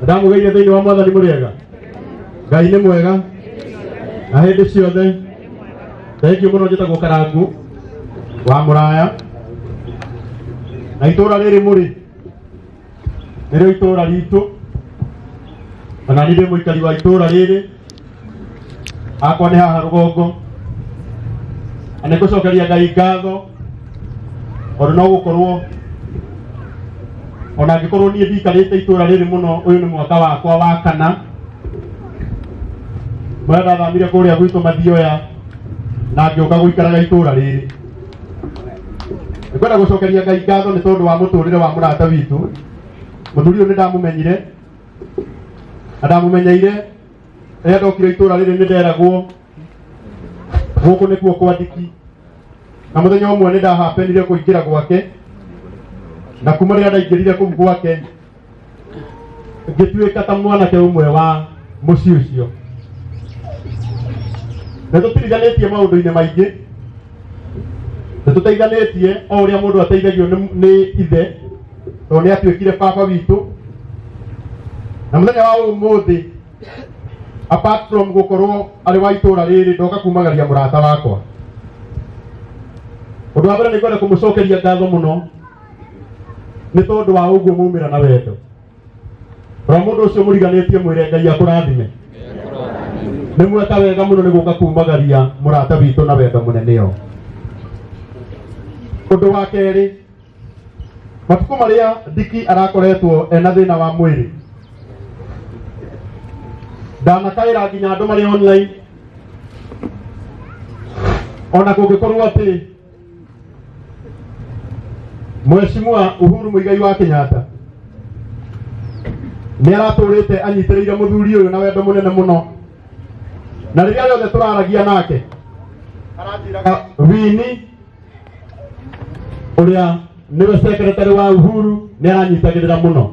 Ndamũgeithia thĩinĩ wa Mwathani. Mũrĩega? Ngai nĩ mwega na hĩndĩ ciothe. Thengiũ mũno. Njĩtagwo Karangu wa Mũraya, na itũũra rĩrĩ mũrĩ nĩrĩo itũũra ritũ, na niĩ ndĩ mũikari wa itũũra rĩrĩ. Akwa nĩ haha rũgongo, na nĩ ngũcokeria Ngai ngatho tondũ no gũkorwo ona angĩkorwo niĩ ndiikarĩte itũũra rĩrĩ mũno, ũyũ nĩ mwaka wakwa wa kana marĩa ndathamire kũrĩa gwitũ Mathioya na ngĩũka gũikaraga itũũra rĩrĩ. Nĩngwenda gũcokeria Ngai ngatho nĩ tondũ wa mũtũrĩre wa mũrata witũ. Mũthuri ũyũ nĩ ndamũmenyire na ndamũmenyeire rĩrĩa ndokire itũũra rĩrĩ. Nĩ nderagwo gũkũ nĩkuo kwandiki, na mũthenya ũmwe nĩ ndahapenire kũingĩra gwake, na kuma rĩrĩa ndaingĩrire kũu gwake ngĩtuĩka ta mwanake ũmwe wa mũciĩ ũcio. Nĩ tũtiriganĩtie maũndũ-inĩ maingĩ, nĩ tũteithanĩtie o ũrĩa mũndũ ateithagio nĩ ithe, tondũ nĩ atuĩkire baba witũ. Na mũthenya wa ũmũthĩ, apart from gũkorwo arĩ wa itũũra rĩrĩ, ndoka kumagaria mũrata wakwa. Ũndũ wa mbere, nĩ ngwenda kũmũcokeria ngatho mũno nĩ tondũ wa ũguo mumĩra na wendo. Rora mũndũ ũcio mũriganĩtie, mwĩre Ngai akũrathime. Nĩ mweka wega mũno nĩ gũka kumagaria mũrata witũ na wendo mũnene. O ũndũ wa kerĩ, matukũ marĩa Ndiki arakoretwo ena thĩna wa mwĩrĩ, ndanakaĩra nginya andũ marĩ online, ona kũngĩkorwo atĩ Mheshimiwa Uhuru Muigai wa Kenyatta nĩ aratũrĩte anyitĩrĩire mũthuri ũyũ na wendo mũnene mũno, na rĩrĩa rĩothe tũraragia nake aranjĩraga Wini ũrĩa nĩwe secretary wa Uhuru nĩ aranyitagĩrĩra mũno.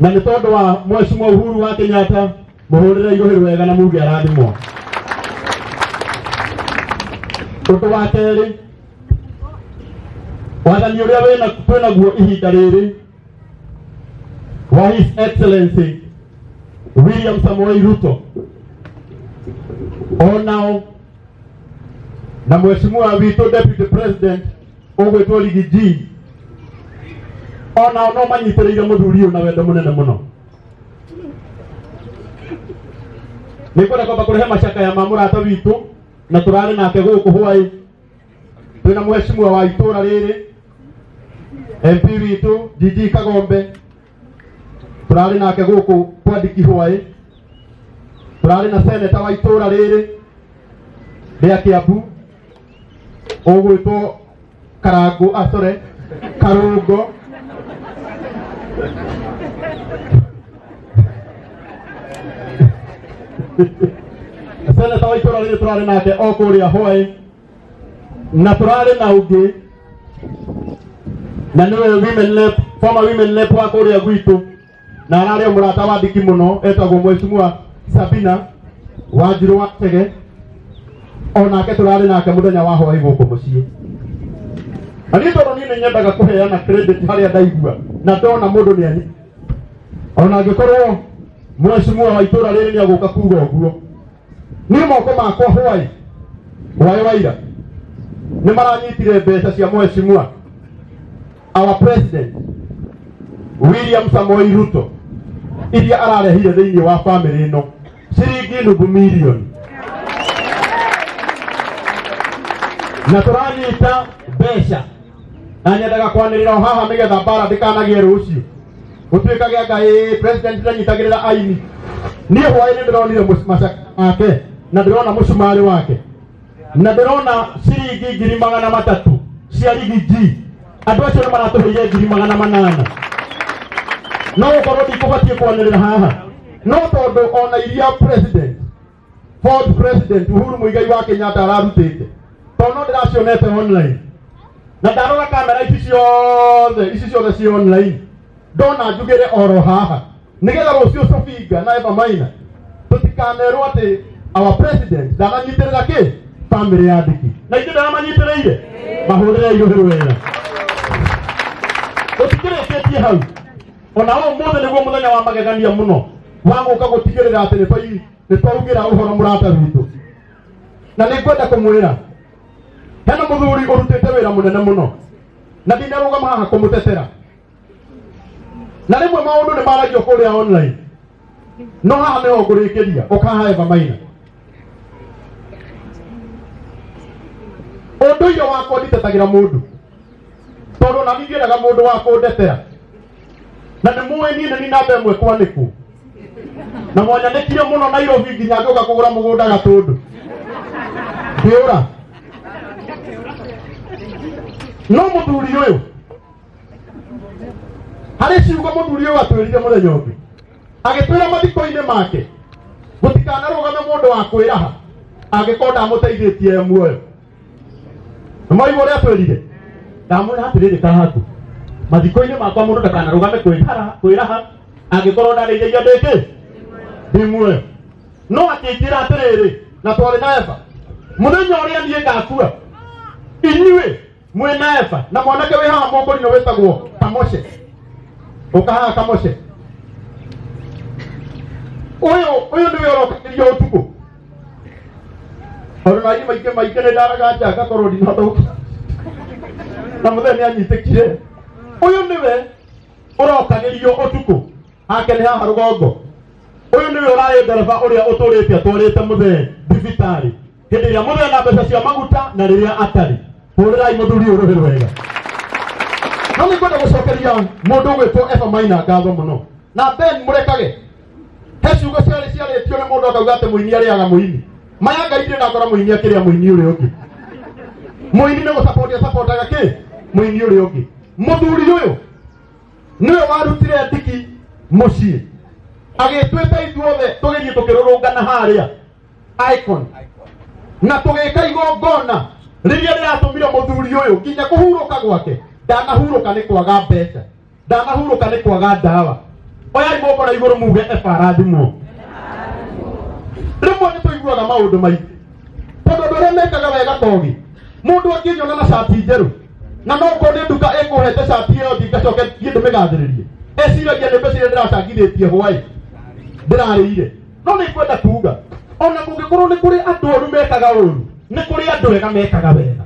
Na nĩ tondũ wa Mheshimiwa Uhuru wa Kenyatta, mũhũrĩre irũhĩ wega na muge arathimwo. Ũndũ wa kerĩ, wathani ũrĩa wĩna twĩnaguo ihinda rĩrĩ wa His Excellency William Samoei Ruto, onao na mheshimiwa witũ Deputy President ũgwĩtwo Riggy G, onao no manyitĩrĩire mũthuri ũyũ na wendo mũnene mũno. Nĩ ngwenda kwamba kũrehe macakaya ma mũrata witũ na tũrarĩ nake gũkũ hwaĩ. Twĩna mheshimiwa wa itũra rĩrĩ, MP witũ Gigi Kagombe, tũrarĩ nake gũkũ kwandiki hwaĩ. Tũrarĩ na seneta wa itũra rĩrĩ rĩa Kiambu ũgwĩtwo Karangu, ah, sorry, Karungo. Seneta wa itũra rĩrĩ tũrarĩ nake o kũrĩa hwaĩ, na tũrarĩ na ũngĩ na nĩwe women rep, former women rep wa kũrĩa gwitũ, na ararĩ o mũrata wa Ndiki mũno, etagwo Mheshimiwa Sabina Wanjirũ wa Chege. Onake tũrarĩ nake mũthenya wa hwaĩ gũkũ mũciĩ. Na niĩ tondũ niĩ nĩ nyendaga kũheana credit harĩa ndaigua na ndona mũndũ nĩ anyi, ona angĩkorwo mheshimiwa wa itũra rĩrĩ nĩ agũka kuga ũguo, niĩ moko makwa hwaĩ hwaĩ waira nĩ maranyitire mbeca cia mheshimiwa our President William Samoei Ruto iria ararehire thĩinĩ wa famĩlĩ ĩno, ciringi nuthu milioni. Na tũranyita mbeca, na nyendaga kwanĩrĩra o haha nĩgetha mbara ndĩkanagĩe rũciũ gũtuĩkage anga ĩ president ndanyitagĩrĩra aini. Niĩ hwaĩ nĩ ndĩronire macaka make, na ndĩrona mũcumarĩ wake, na ndĩrona ciringi 300,000 cia Riggy G. Andũ acio nĩ maratũheire 800,000. No gũkorwo ndikũbatiĩ kwanĩrĩra haha, no tondũ ona iria president, fourth President Uhuru Muigai wa Kenyatta ararutĩte, tondũ no ndĩracionete online na ndarora kamera ici ciothe, ici ciothe ci online, ndona njugĩre oro haha nigetha rũciũ Sofinga na Eva Maina tũtikanerwo atĩ our president ndananyitĩrĩra kĩ famĩlĩ ya Ndiki, na ithuĩ ndaramanyitĩrĩire. Mahũrĩre irũhĩ wega. Tũtikĩrĩkĩtie hau. Ona ũmũthĩ nĩguo mũthenya wa magegania mũno wa gũka gũtigĩrĩra atĩ nĩ twaugĩra ũhoro mũrata witũ. Na nĩ ngwenda kũmwĩra hena mũthuri ũrutĩte wĩra mũnene mũno na ndinarũgama haha kũmũtetera. Na rĩmwe maũndũ nĩ maragio kũrĩa online, no haha nĩho ngũrĩkĩria. Ũkaha Eva Maina, ũndũire wakwa nditetagĩra mũndũ tondũ ona niĩ ndiendaga mũndũ wa kũndetera, na nĩ mũĩ niĩ nĩ namba ĩmwe kwanĩkwo na mwanyanĩkire mũno Nairobi nginya ngĩũka kũgũra mũgũnda Gatũndũ ngĩũra. No mũthuri ũyũ, harĩ ciugo mũthuri ũyũ atwĩrire mũthenya ũngĩ, agĩtwĩra mathiko-inĩ make gũtikanarũgame mũndũ wa kwĩraha angĩkorwo ndamũteithĩtie e muoyo. Nĩmwaigua ũrĩa atwĩrire? Ndamwĩra atĩrĩrĩ, kahaku mathiko-inĩ makwa mũndũ ndakanarũgame kwĩraha angĩkorwo ndandeithagia ndĩkĩ ndĩ muoyo. No akĩnjĩra atĩrĩrĩ, na twarĩ na Eva, mũthenya ũrĩa niĩ ngakua, inyuĩ mwĩ na Eva na mwanake wĩ haha mũkũrinũ wĩtagwo Kamoshe, ũka haha Kamoshe, ũyũ nĩwe ũrokagĩrio ũtukũ, tondũ na maingĩ maingĩ nĩ ndaraga nja ngakorwo ndinahota gũkira, na mũthenya nĩ anyitĩkire. Ũyũ nĩwe ũrokagĩrio ũtukũ, hake nĩ haha rũgongo. Ũyũ nĩwe ũrarĩ ndereba ũrĩa ũtũrĩte atwarĩte mũthee thibitarĩ hĩndĩ ĩrĩa mũthee na mbeca cia maguta na rĩrĩa atarĩ. Hũrĩrai mũthuri ũyũ rũhĩ rwega. No nĩ ngwenda gũcokeria mũndũ ũgwĩtwo Eva Maina ngatho mũno. Na Ben mũrekage, he ciugo ciarĩ ciarĩtio nĩ mũndũ akauga atĩ mũini arĩaga mũini. Maya Ngai ndirĩ ndakora mũini akĩrĩa mũini ũrĩa ũngĩ. Mũini nĩ gũcapotia capotaga kĩ mũini ũrĩa ũngĩ. Mũthuri ũyũ nĩwe warutire ndiki mũciĩ agĩtwĩta ithuothe tũgĩthiĩ tũkĩrũrũngana harĩa Icon na tũgĩka igongona rĩrĩa rĩratũmire mũthuri ũyũ nginya kũhurũka gwake ndanahurũka nĩ kwaga mbeca, ndanahurũka nĩ kwaga ndawa. Oyai moko na igũrũ muge Eva arathimwo. Rĩmwe nĩ tũiguaga maũndũ maingĩ tondũ andũ arĩa mekaga wega togi, mũndũ angĩnyona na cati njerũ na no korwo nĩ nduka ĩkũhete cati ĩyo thiĩ ngacoke thiĩ ndĩmĩgathĩrĩrie, eciragia nĩ mbeca iria ndĩracangithĩtie hwaĩ ndĩrarĩire. No nĩ ngwenda kuga ona kũngĩkorwo nĩ kũrĩ andũ oru mekaga ũru, nĩ kũrĩ andũ ega mekaga wega,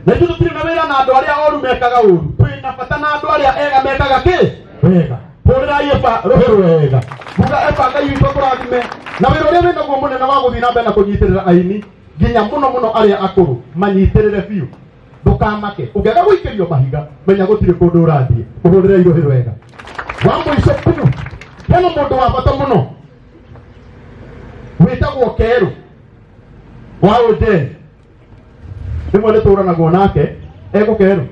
na ithuĩ tũtirĩ na wĩra na andũ arĩa oru mekaga ũru, twĩ na bata na andũ arĩa ega mekaga kĩ wega. Hũrĩrai Eva rũhĩ rwega, muga Eva Ngai witũ akũrathime na wĩra ũrĩa wĩnaguo mũnene wa gũthiĩ na mbere na kũnyitĩrĩra aini, nginya mũno mũno arĩa akũrũ manyitĩrĩre biũ. Ndũkamake ũngĩaga gũikĩrio mahiga, menya gũtirĩ kũndũ ũrathiĩ. Mũhũrĩre irũhĩ rwega. Wa mũico biũ, hena mũndũ wa bata mũno wĩtagwo Kerũ wa Ũnjeri. Rĩmwe nĩ tũranagwo nake egũ Kerũ.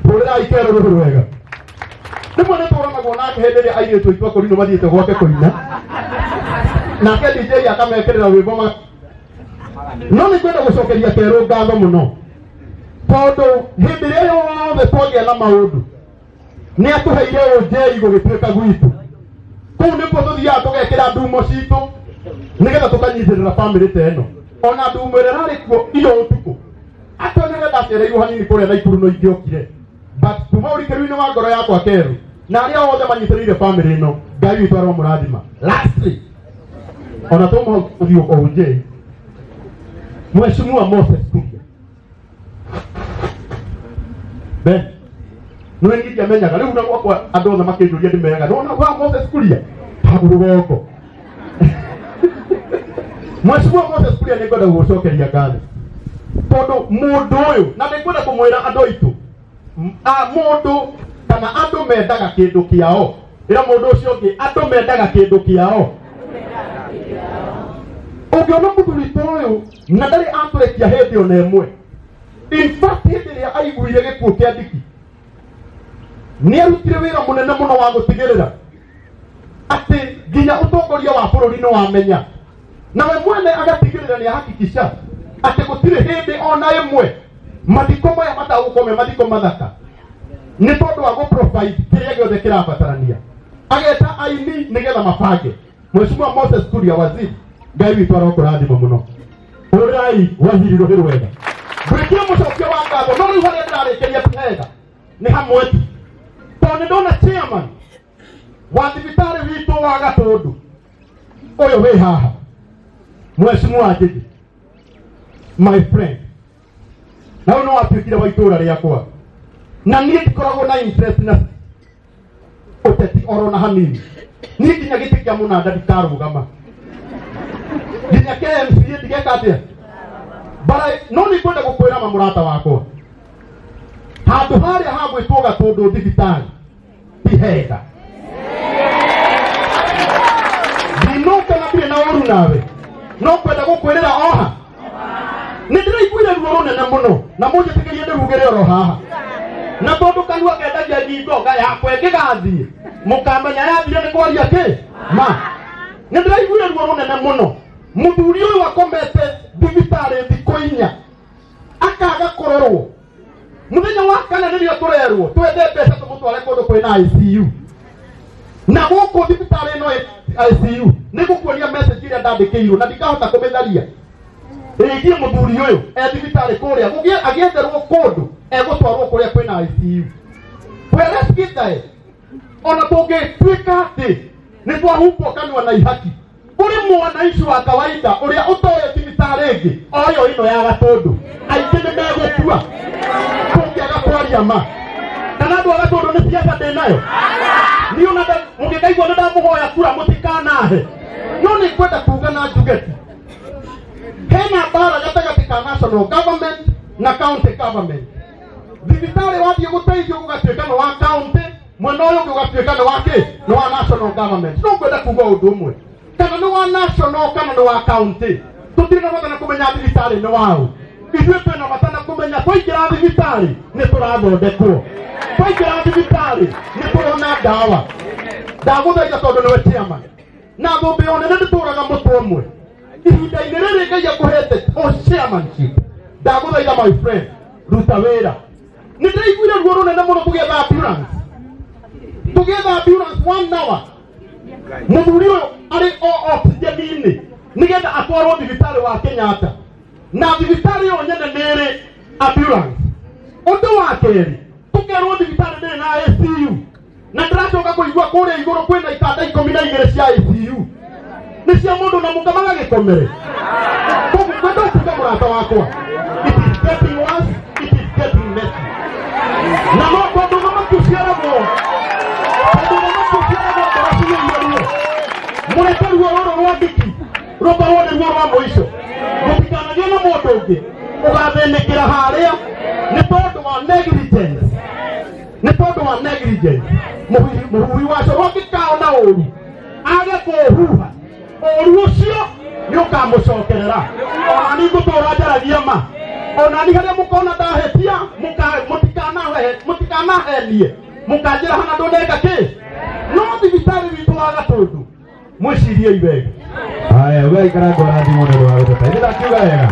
Hũrĩrai Kerũ rũhĩ rwega. Rĩmwe nĩ tũranagwo nake hĩndĩ ĩrĩa airĩtu aitũ akũrinũ mathiĩte gwake kũina, nake DJ akamekĩrĩra rwĩmbo. No nĩ ngwenda gũcokeria Kerũ ngatho mũno tondũ hĩndĩ ĩrĩa yothe twagĩa na maũndũ nĩ atũheire ũnjei gũgĩtuĩka gwitũ. Kũu nĩkuo tũthiaga tũgekĩra ndumo citũ nĩgetha tũkanyitĩrĩra bamĩrĩ ta ĩno. Ona ndumo ĩrĩa ĩrarĩ kuo iyo ũtukũ atonere ndacereirwo hanini kũrĩa Naikuru no ingĩokire, but kuma ũrikĩru-inĩ wa ngoro yakwa, Kerũ na arĩa othe manyitĩrĩire bamĩrĩ ĩno, Ngai witũ aromũrathima. Lastly, ona tũmũhau o ũnjei, Mheshimiwa Moses Kuria Ben nĩ niĩ ndiamenyaga rĩu na gwakwa andũ othe makĩnjũria ndĩmeraga nona wa Moses Kuria hau rũgongo. Mheshimiwa Moses Kuria, nĩ ngwenda gũgũcokeria ngatho tondũ mũndũ ũyũ, na nĩ ngwenda kũmwĩra andũ aitũ, mũndũ kana andũ mendaga kĩndũ kĩao. Ĩra mũndũ ũcio ũngĩ, andũ mendaga kĩndũ kĩao. Ũngĩona mũthuri ta ũyũ na ndarĩ atũrekia hĩndĩ ona ĩmwe. In fact, hĩndĩ ĩrĩa aiguire gĩkuũ kĩa Ndiki nĩ arutire wĩra mũnene mũno wa gũtigĩrĩra atĩ nginya ũtongoria wa bũrũri nĩ wamenya, na we mwene agatigĩrĩra nĩ ahakikisha atĩ gũtirĩ hĩndĩ ona ĩmwe mathiko maya matagũkorwo me mathiko mathaka, nĩ tondũ wa gũ-provide kĩrĩa gĩothe kĩrabatarania, ageta aini nĩgetha mabange. Mheshimiwa Moses Kuria waziri, Ngai witũ arokũrathima mũno. Hũrĩrai waziri rũhĩ rwega. Ngwĩkire mũcokio wa ngatho, no rĩu harĩa ndĩrarĩkĩria ti hega, nĩ hamwe tu. Tondũ Tondũ nĩ ndona chairman wa thibitarĩ witũ wa Gatũndũ ũyũ wĩ haha, Mheshimiwa Njĩgĩ, my friend, na ũyũ no watuĩkire wa itũũra rĩakwa, na niĩ ndikoragwo na interest na ũteti oro na hanini. Niĩ nginya gĩtĩ kĩa mũnanda ndikarũgama, nginya KMCA ndigeka atĩa bara, no nĩ ngwenda gũkwĩra ma mũrata wakwa, handũ harĩa hagwĩtwo Gatũndũ thibitarĩ ti hega. Ndinoka na ndirĩ na ũru nawe, no kwenda gũkwĩrĩra oha nĩ ndĩraiguire ruo rũnene mũno, na mũnjĩtĩkĩrie ndĩrugĩre oro haha, na tondũ kanua kendagia ngingo nga yakwa ĩngĩgathiĩ mũkamenya yathire nĩ kwaria kĩ ma. Nĩ ndĩraiguire ruo rũnene mũno, mũthuri ũyũ akomete thibitarĩ thikũ 4 akaga kũrorwo. Mũthenya wa kana nĩrĩo tũrerwo twethe mbeca tũmũtware kũndũ kwĩna ICU, na gũkũ thibitarĩ ĩno ĩ ICU. Nĩ ngũkuonia message ĩrĩa ndandĩkĩirwo na ndikahota kũmĩtharia ĩgiĩ mũthuri ũyũ e thibitarĩ kũrĩa agĩetherwo kũndũ egũtwarwo kũrĩa kwĩna ICU. Whereas gĩthae ona tũngĩtuĩka atĩ nĩ twahumbwo kanua na ihaki, kũrĩ mwananchi wa kawaida ũrĩa ũtoĩ thibitarĩ ĩngĩ oyo ĩno ya Gatũndũ, aingĩ nĩ megũkua tũngĩaga kwaria ma. Kana andũ a Gatũndũ, nĩ siasa ndĩ nayo niĩ, ona mũngĩkaigua nĩ ndamũhoya kura mũtikanahe, no nĩ ngwenda kuga na njuge ti hena mbara gatagatĩ ka national government na county government. Thibitarĩ wathiĩ gũteithio gũgatuĩka nĩ wa county, mwena ũyũ ũngĩ ũgatuĩka nĩ wa kĩ, nĩ wa national government. No ngwenda kuga ũndũ ũmwe, kana nĩ wa national kana nĩ wa county, tũtirĩ na bata na kũmenya thibitarĩ nĩ waũ. Ithuĩ twĩna bata na kũmenya twaingĩra thibitarĩ nĩ tũrathondekwo, twaingĩra thibitarĩ nĩ tũrona ndawa. Ndagũthaitha, tondũ nĩwe chairman na thũmbĩ o nene ndĩtũraga mũtwe ũmwe, ihinda-inĩ rĩrĩ Ngai akũhete o chairmanship, ndagũthaitha, my friend, ruta wĩra. Nĩ ndĩraiguire ruo rũnene mũno tũgĩetha ambulance, tũgĩetha ambulance one hour, mũthuri ũyũ arĩ o oxygen-inĩ nĩgetha atwarwo thibitarĩ wa Kenyatta, na thibitarĩ ĩyo nyene nĩ ĩrĩ ambulance. Ũndũ wa kerĩ, tũkerwo thibitarĩ ndĩrĩ na ICU, na ndĩracoka kũigua kũrĩa igũrũ kwĩna itanda 12 cia ICU nĩ cia mũndũ na mũka magagĩkomere. Koguo ngwenda kuga, mũrata wakwa, it is getting worse, it is getting messy, na no tondũ thamaki ũciaragwo, tondũ thamaki ũciaragwo ngoro ciyũire ruo, mũreke ruo rũrũ rwa ndiki rũkorwo nĩruo rwa mũico. Mũtikanagĩe na mũndũ ũngĩ ũgathĩnĩkĩra harĩa nĩ tondũ wa negligence, nĩ tondũ wa negligence. Mũhuhi wa coro angĩkaona ũru age kũũhuha, ũru ũcio nĩ ũkamũcokerera. Ona ni ngũtũra njaragia ma, ona ni harĩa mũkona ndahĩtia, mũtikanahenie mũkanjĩra hana ndũneka kĩ. No thibitarĩ witũ wa Gatũndũ, mwĩciriei wega. Haya, we ikara ngora thimũ nĩ ũndũ wa gũteta. Ithe ndakiuga wega.